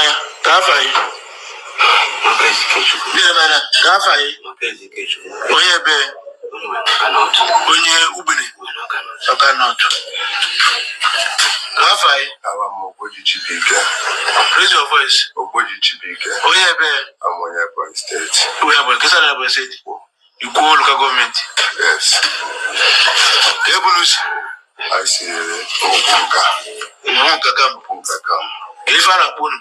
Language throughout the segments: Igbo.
Anya ka afa gị. Bịa ebe a, ka afa gị. Onye ebe? Onye Ugbene, Ọka North. Ka afa gị. Aha m Ogboji Chibuike. Raise your voice. Ogboji Chibuike. Onye ebe? I'm onye Ebonyi State. Onye Ebonyi kesa na Ebonyi State, Ikwo Local Government? Yes. Ka ebe unu si? I si Ogbunka. Ogbunka camp. Ogbunka camp. Ka ife a na-akpọ unu?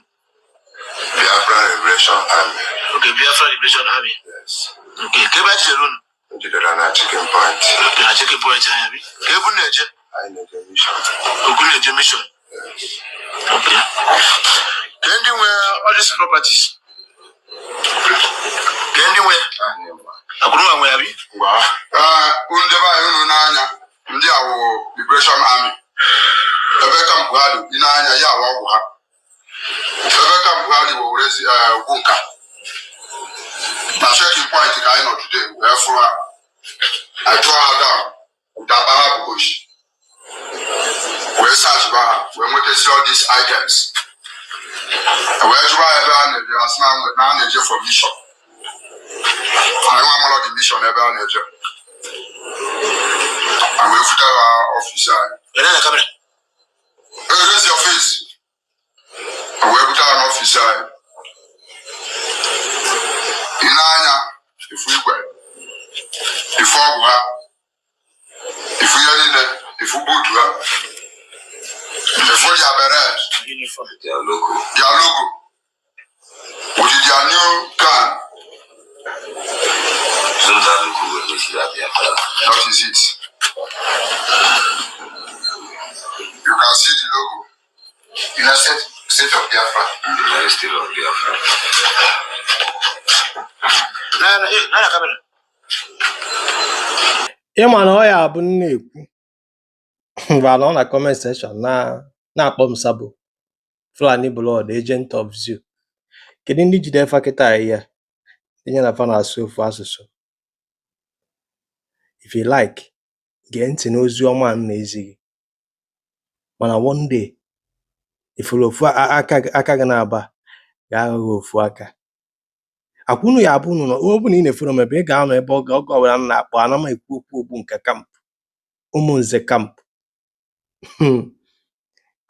Biafra Liberation Army. Okay, Biafra Liberation Army. Yes. Okay, ka ebe a jidere unu? Jidere na checking point. Okay, na checking point anya bi. Ka ebe unu na-eje? Anyị na-eje mission. Okwu na-eje mission. Yes. Okay. Ka ndị nwe all these properties? Ka ndị nwe? Anyị nwa. Akwụrụ nwa nwe ya bi? Ngwa. Ee, ndị be anyị, unu n'anya, ndị a wụ Liberation Army. Ebe camp ha dị, ị na-anya ya awụ ọgwụ ha. Ebe camp ha dị wụ werezi Ogbunka na checking point ka anyị nọ today wee fụrụ ha. Achụọ ha down ụta akpa ha bụ oshi, wee search ba ha, wee nwetasi all these items, wee jụba ha ebe a na-eje. Asị na a na-eje for mission. Anyị nwa amarọ the mission ebe a na-eje. A wee fute ha office anyị. Were na camera. Hey, raise your face. A wee bute ha n'office anyị. Ị na-anya ifu igwe, ifu ọgwụ ha, ifu ihe niile, ifu boot ha, ifu their beret. Uniform. Their logo. Their logo with their new gun. Zoom that logo when we see that Biafra. That is it. You can see the logo. United State of Biafra. United States of Biafra. Na na camera. Ịma na ọ ya bụ m na-ekwu mgbe anọ na comment section na na-akpọ m sabo, Fulani blood, agent of zoo. Kedu ndị jide fa kịta ihe ndị ya na fa na-asụ ofu asụsụ? If you like, gee ntị n'ozi ọma a m na-ezi gị, mana one day ifuru ofu aka aka gị na-aba ga-aghọ gị ofu aka. Akwa unu ya abụ unu nọ. Ọ bụ na ị na-eforo m ebe ị ga-anọ ebe oge oge ọbụla m na-akpọ ana m ekwu okwu Ogbunka camp, Ụmụnze camp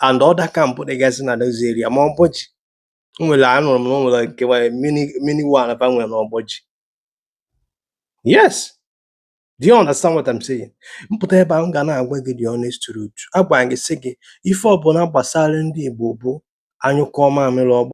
and other camp dịgasị na those area, ma Ọgbọji o nwere. Anụrụ m na o nwere nke nwere mini mini one fa nwere n'Ọgbọji. Yes, do you understand what I'm saying? Mpụta ebe a, m ga na-agwa gị the honest truth. Agwara m gị sị gị ife ọbụla gbasara ndị Igbo bụ anyụkọ mamịrị ọgba.